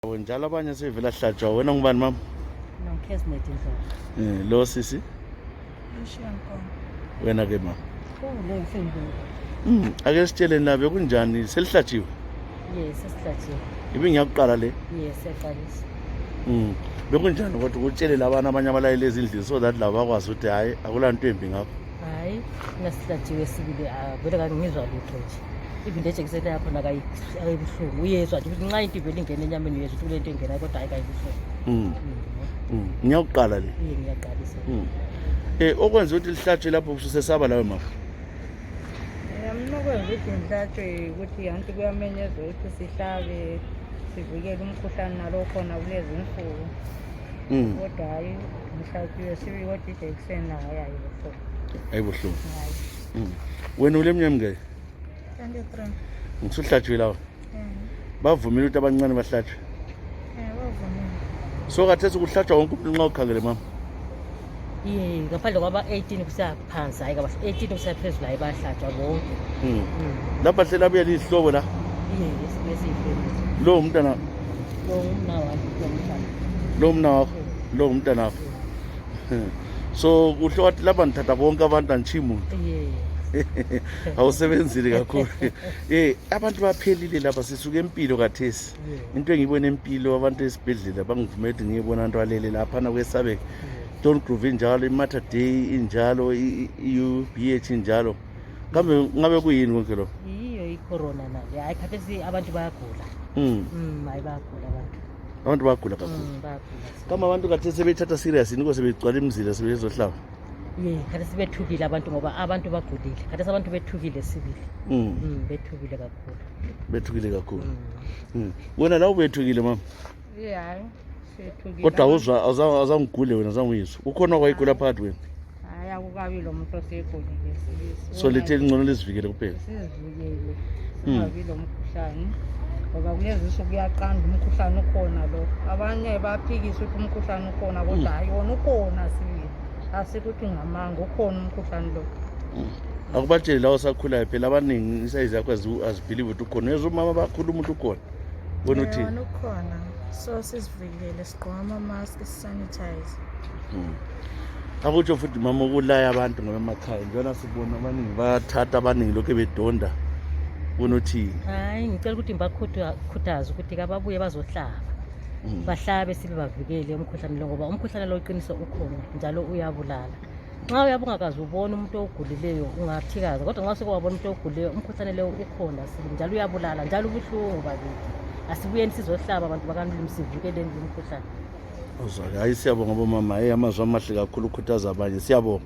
Njalo abanye sebehlatshwa wena ngubani mama? Nomkhezineti Ndlovu. Lo sisi? Ushiyanko. Wena ke mama? Lo mfimbi. Ake sitsheleni la bekunjani selihlatshiwe? Yes, sesihlatshiwe. Ngiyakuqala le? Yes, siyaqalisa. Bekunjani kodwa ukutshele abantu abanye abalayele ezindlini so that laba bakwazi ukuthi hayi akulanto embi ngapho? Hayi, nasihlatshiwe sibili vele kangizwa lutho nje. Even ijekiseni yakho akayibuhlungu. Uyezwa nje ukuthi nxa into ivele ingena enyameni uyezwa ukuthi kulento engena kodwa hayi kayibuhlungu. Ngiyakuqala le? Yini ngiyaqalisa. Okwenza ukuthi lihlatshwe lapho usesaba lawe mama? Nokwenza ukuthi ngihlatshwe ukuthi anti kuyamenyezwa ukuthi sihlabe sivikele umkhuhlane nalo khona kulezi nsuku. Kodwa hayi ngihlatshiwe sibili kodwa ijekiseni hayi ayibuhlungu. Ayibuhlungu. Wena uleminyaka mingaki? 23. Ngisuhlatshiwe lawa. Bavumile ukuthi abancane bahlatshwe. Bavumile. So kathesi ukuhlatshwa wonke umuntu nxa ukhangele mama? Ngaphandle kwaba 18 kusiya phansi hayi kaba 18 kusiya phezulu hayi bahlatshwa bonke. Lapha hlela buya lihlobo la? Yes. Lo umntana? Lo umna wakho? Lo umntana wakho? So kuhle wathi lapha nithatha bonke abantu anchimu. Awusebenzile kakhulu. Abantu baphelile lapha sisuke empilo kathesi. Into engiyibona empilo abantu esibhedlela bangivumela ngiyibona into alele lapha na kwesabe. Don't groove injalo iMatter Day injalo UBH injalo. Kambe ngabe kuyini konke lo? Iyo icorona nayo. Hayi khathesi abantu bayagula. Hayi bayagula abantu. Abantu bayagula kakhulu. Bayagula. Kama abantu kathesi sebethatha serious niko sebegcwala imizila sebezohlaba. Khathesi bethukile abantu ngoba abantu bagulile. Khathesi abantu bethukile sibili. Bethukile kakhulu. Bethukile kakhulu. Wena la ubethukile mama? Hayi. Sethukile. Kodwa awuzangigule wena uzanguyizwa. Ukhona kwayigula phakathi wena? Hayi akukabi lo muntu osegulile sibili. So lethe ingcono lesivikele kuphela. Sizivikele. Singabi lo mkhuhlane. Ngoba kulezi nsuku kuyaqanda umkhuhlane ukhona lo. Abanye baphikisa ukuthi umkhuhlane ukhona kodwa hayi wona ukhona sibili. Asikuthi ngamanga ukhona umkhuhlane lo. Akubatshele la usakhulayo phela abaningi isayizi yakho azibhelieve ukuthi ukhona. Yezwa umama bakhuluma ukuthi ukhona. Wena uthini? Wona ukhona. So sizivikele sigqoka ama-mask sanitize. Akutsho futhi mama ukulaya abantu ngoba emakhaya njalo sibona abaningi bathatha abaningi lokho bedonda. Wena uthini? Hayi ngicela ukuthi ngibakhuthaze ukuthi kababuye bazohlaba. Bahlabe sibe bavikele umkhuhlane lo ngoba umkhuhlane lo uqiniso ukhona njalo uyabulala. Nxa uyabungakazi ubona umuntu ogulileyo ungathikaza kodwa nxa sekwabona umuntu ogulileyo umkhuhlane lo ukhona njalo uyabulala njalo ubuhlungu bakithi. Asibuyeni sizohlaba abantu bakanlimi sivikeleni umkhuhlane. Hayi siyabonga bomama amazwi amahle kakhulu ukhuthaza abanye siyabonga.